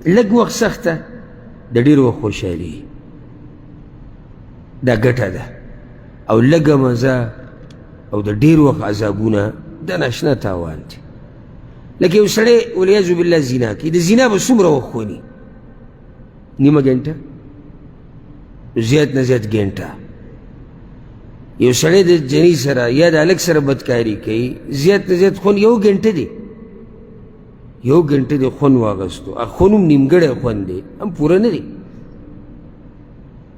لږ وخت سخته، د ډېر وخت خوشحالي، دا ګټه ده. او لږه مزه او د ډېر وخت عذابونه، دا ناشنا تاوان دی. لکه یو سړی والعیاذ بالله زنا کوي، د زنا به څومره وخت ونی؟ نیمه ګنټه، زیات نه زیات ګنټه. یو سړی د جنۍ سره یا د هلک سره بدکاري کوي، زیات نه زیات خون یو ګنټه دی، یو ګنټه دی خون واغستو، خون هم نیمګړی خوند دی، هم پوره نه دی،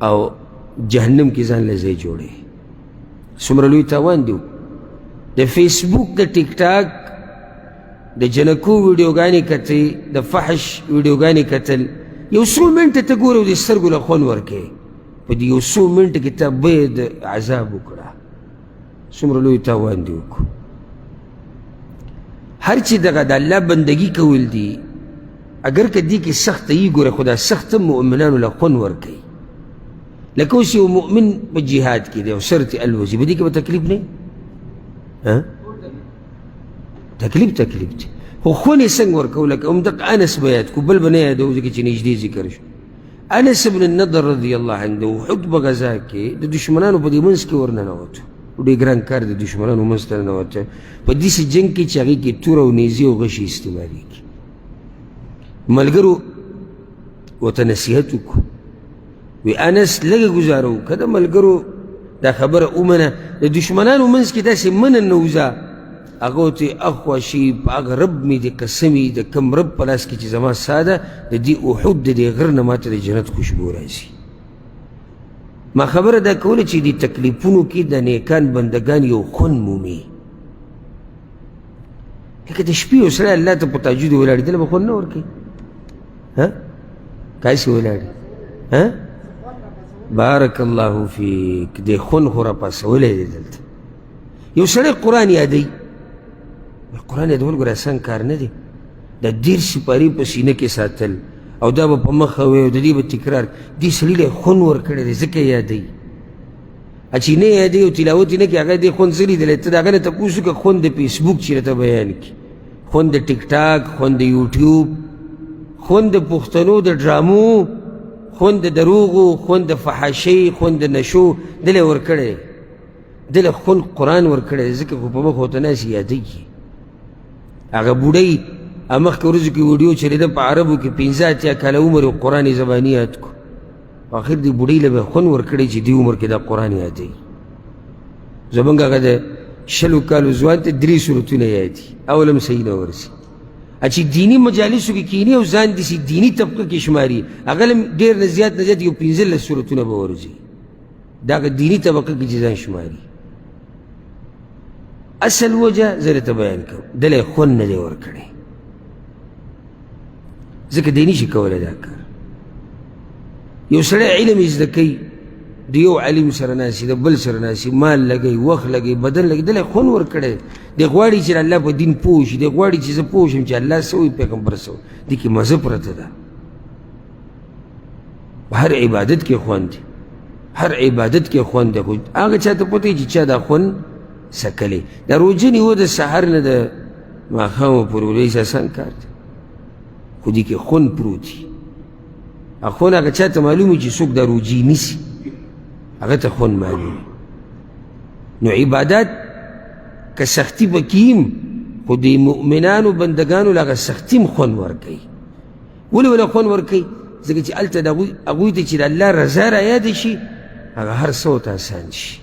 او جهنم کې ځان له ځای جوړوي. څومره لوی تاوان دی. د فیسبوک، د ټیک ټاک، د جنکو ویډیوګانې کتل، د فحش ویډیوګانې کتل، یو څو منټه ته ګورې او د سترګو له خوند ورکوې، په دې یو څو منټه کې تا باید عذاب وکړه. څومره لوی تاوان دی وکړو. هر چې دغه د الله بندګي کول دي، اګر که دې کې سخته یي، ګوره خو دا سخته مؤمنانو له خوند ورکوي. لکه اوس یو مؤمن په جهاد کې دی او سر ترې الوځي، په دې کې به تکلیف نه؟ تکلیف تکلیف دی، خو خوند یې څنګه ورکوو؟ لکه همدغه انس به یاد کړو، بل به نه یادوو ځکه چې نږدې ذکر شو. انس بن النضر رضی الله عنه د احد په غذا کې د دښمنانو په دې منځ کې ورننوتو. ډېر ګران کار د دښمنانو منځ ته ننوته په داسې جنګ کې چې هغې کې توره او نیزې او غشي استعمالېږي. ملګرو ورته نصیحت وکړو، وی انس لږه ګزاره وکړه، د ملګرو دا خبره ومنه، د دښمنانو منځ کې داسې مه ننوځه. هغه ورته اخوا شي، په هغه رب مې دې قسم وي د کوم رب په لاس کې چې زما ساه ده، د دې احد د دې غر نه ماته د جنت خوشبو راځي. ما خبره دا کوله چې دې تکلیفونو کې د نیکان بندګان یو خوند مومي. لکه د شپې یو سړی الله ته په تهجد ولاړ دی، دله به خوند نه ورکوي؟ ها که هسې ولاړ؟ ها بارک الله فیک، دې خوند خو راپاڅولی دی. دلته یو سړی قرآن یادوي، قرآن یادول ګوره اسان کار نه دی. د 30 سپارې په سینه کې ساتل او دا به په مخه وي او د دې به تکرار، دې سړي له خوند ورکړی دی ځکه یې یادوي. چې نه یادوي او تلاوت یې نه کوي، هغه دې خوند څه لیدلی؟ ته د هغه نه تپوس وکړه، خوند د فیسبوک چې راته بیان کړي، خوند د ټیک ټاک، خوند د یوټیوب، خوند د پښتنو د ډرامو، خوند د دروغو، خوند د فحاشۍ، خوند د نشو، دله ورکړی، دله خوند قرآن ورکړی دی، ځکه خو په مخ ورته ناست یادوي. هغه بوډۍ مخکې ورځو کې ویډیو چلېده په عربو کې، 85 کاله عمر یې قرآن یې زباني یاد کړو. اخر دې بوډۍ له به خوند ورکړی چې دې عمر کې دا قرآن یادوي. زمونږ هغه د 20 کالو ځوان ته 3 سورتونه یاد دي، اول هم صحیح نه ورسي. چې دیني مجالسو کې کینی او ځان داسې دیني طبقه کې شماري، هغه له ډېر نه زیات نه زیات یو 15 سورتونه به ورځي. دا هغه دیني طبقه کې چې ځان شماري. اصل وجه زه درته بیان کوم، دله یې خوند نه دی ورکړی، ځکه دی نشي کولی دا کار. یو سړی علم یې زده کوي، د یو عالم سره ناست، د بل سره ناست، مال لګوي، وخت لګوي، بدن لګوي، دله یې خوند ورکړی دی. غواړي چې الله په دین پوه شي، دی غواړي چې زه پوه شم چې الله څه وایي، پیغمبر څه وایي. دې کې مزه پرته ده. هر عبادت کې خوند دی، هر عبادت کې خوند دی، خو هغه چا ته پته چې چا دا خوند څکلی. د روژه نیوه د سحر نه د ماښامه پورې ولې اسان کار دی، خو دې کې خوند پروت وي. خوند هغه چا ته معلوم وي چې څوک د روژې نیسي، هغه ته خوند معلوم. نو عبادت که سختي پکې هم، خو د مؤمنانو بندګانو له هغه سختي هم خوند ورکوي. ولې وله خوند ورکوي؟ ځکه چې هلته د هغوی ته چې د الله رضا رایاده شي، هغه هر څه ورته اسان شي.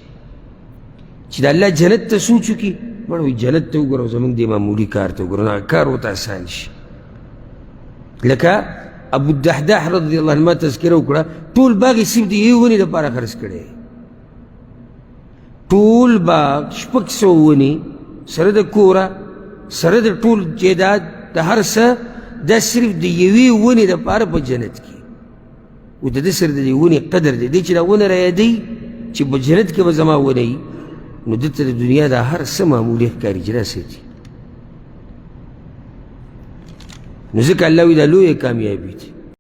چې د الله جنت ته سوچ وکړي، مړه وایي جنت ته وګوره او زموږ دې معمولي کار ته وګوره، هغه کار ورته اسان شي. لکه ابو الدحداح رضی الله عنه ما تذکره وکړه، ټول باغ یې صرف د یوې ونې دپاره خرڅ کړی، ټول باغ 600 ونې سره د کوره سره د ټول جایداد د هر څه، دا صرف د یوې ونې دپاره په جنت کې. او د ده سره د دې ونې قدر دی، دی چې دا ونه رایادوي چې په جنت کې به زما ونه وي، نو ده ته د دنیا دا هر څه معمولي ښکاري چې دا څه دي. نو ځکه الله وایي دا لویه کامیابي ده.